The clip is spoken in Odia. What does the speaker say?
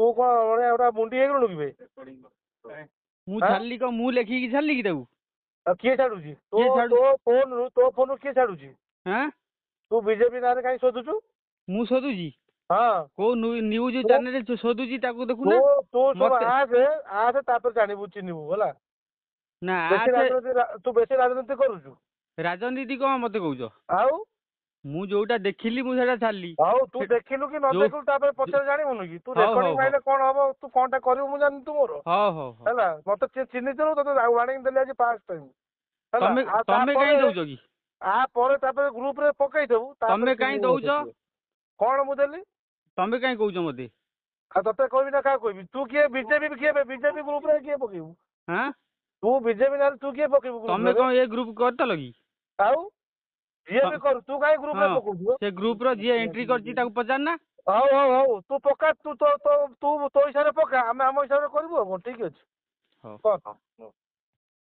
ତୁ କଣ ବଢିଆ ଗୋଟେ ମୁଣ୍ଡି ହେଇଗଲୁଣୁ କି ବେ? ମୁଁ ଆଁ? ଛାଡିଲି କଣ? ମୁଁ ଲେଖିକି ଛାଡିଲି କି ତାକୁ? ଆଉ କିଏ ଛାଡୁଛି ତୋ କିଏ ଛାଡୁ? ତୋ ଫୋନରୁ, ତୋ ଫୋନରୁ କିଏ ଛାଡୁଛି? ଆଁ? ତୁ ବିଜେପି ନାଁରେ କାହିଁ ଶୋଧୁଛୁ? ମୁଁ ଶୋଧୁଛି? ହଁ। କୋଉ ନ୍ୟୁଜ ଚ୍ୟାନେଲ ଶୋଧୁଛି ତାକୁ ଦେଖୁନା। ତୁ ଶୁଣ, ମତେ ଆସେ ଆସେ, ତାପରେ ଜାଣିବୁ ଚିହ୍ନିବୁ, ହେଲା? ନା, ବେଶୀ ଆସେ। ରାଜନୀତି, ତୁ ବେଶୀ ରାଜନୀତି କରୁଛୁ। ରାଜନୀତି କଣ ମତେ କହୁଛ? ଆଉ ମୁଁ ଯୋଉଟା ଦେଖିଲି ମୁଁ ସେଇଟା ଛାଡିଲି। ହଉ, ତୁ ଦେଖିଲୁ କି ନ ଦେଖିଲୁ ତାପରେ ପଛରେ ଜାଣିବୁନୁ କି? ତୁ ହଉ, ରେକର୍ଡିଂ ହଉ। ମାଇଲେ କଣ ହବ? ତୁ କଣଟା କରିବୁ ମୁଁ ଜାଣିନି ତୁ ମୋର। ହଉ ହଉ ହଉ। ହେଲା, ମତେ ଚିହ୍ନିଥିଲୁ, ତତେ ୱାର୍ଣିଂ ଦେଲି ଆଜି ଫାର୍ଷ୍ଟ ଟାଇମ, ହେଲା? ତମେ ଆଉ ତମେ ତାପରେ କାହିଁ ଦଉଛ କି? ଆ ପରେ ତାପରେ ଗ୍ରୁପ ରେ ପକେଇଥିବୁ, ତାପରେ ତମେ କାହିଁ ଚିହ୍ନିବୁ ଦଉଛ? ମତେ। କଣ ମୁଁ ଦେଲି? ତମେ କାହିଁ କହୁଛ ମତେ? ଆଉ ତତେ କହିବି ନା କାହାକୁ କହିବି? ତୁ କିଏ? ବିଜେପି କିଏ? ବିଜେପି ଗ୍ରୁପ ରେ କିଏ ପକେଇବୁ? ଆଁ? ତୁ ବିଜେପି ନାଁରେ ତୁ କିଏ ପକେଇବୁ ତମେ ଗ୍ରୁପରେ? କଣ ଏ ଗ୍ରୁପ କରିଥିଲ କି? ଆଉ ଯିଏ ବି କରୁ, ତୁ କାହିଁ ଗ୍ରୁପ ରେ ହଁ। ପକଉଛୁ? ସେ ଗ୍ରୁପ ର ଯିଏ ଏଣ୍ଟ୍ରି କରିଛି ତାକୁ ପଚାର ନା। ହଉ ହଉ ହଉ, ତୁ ପକା, ତୁ ତୋ ତୋ ତୁ ତୋ ହିସାବରେ ପକା, ଆମେ ଆମ ହିସାବରେ କରିବୁ। ଆଉ କଣ? ଠିକ ଅଛି। ହଉ। କର।